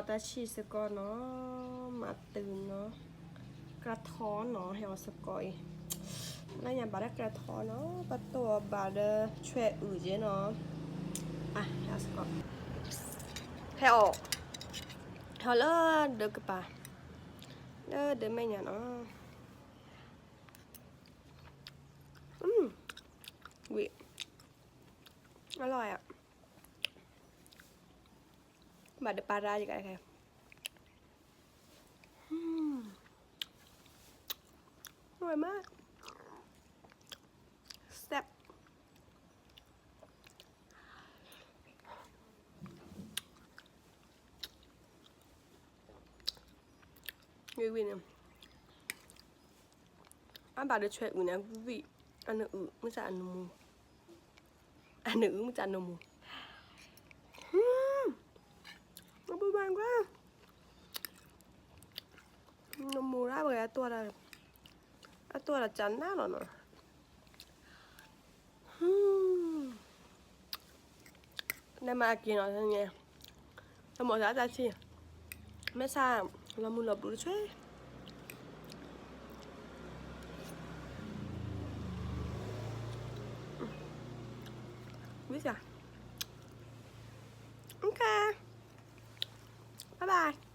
တၢ်ဆံးစ့ၢ်ကီးနီၤ, မၤတုၤနီၤ, ကြၢးထီနီၤ, ဟဲအီၤစ့ၢ်ကီးအံၤ, လၢညါဘၣ်ဒီးကြၢးထီနီၤ, ပတိၢ်အီၤဘၣ်ဒီးဆွဲအုၣ်က့နီၤ, အါ ဟဲအီၤစ့ၢ်ကီး, ဟဲအီၤ, ဟဲအီၤလၢဒၢးကပၤ, လၢဒၢးမဲာ်ညါနီၤ, ဝံၤ, အလီၢ်ယါ ဘၣ်ဒပာ်တၢ်ယကဲခဲ, အဝဲမး, စဲး, ဝံၤဝံၤန့ၣ်, အဘၣ်ဒီးဆွဲအုၣ်န့ၣ် ဝံၤ, အနအုၣ်မုၢ်စၢ်အနမူ, အနအုၣ်မုၢ်စၢ်နမူ, အဘၣ်ကွၢ်, နမူရၣ်ဝဲအတီၢ်, အတီၢ်ဒီးကနၣ်လီၤနီၤ, နမၤက့ၤနီၤ, တမီၤသးတၢ်ဆံး, မဲာ်ဆှး, လီၤမုၢ်လီၤဘျူးတဆွဲ, ဝံၤစၢ်, okay, bye bye.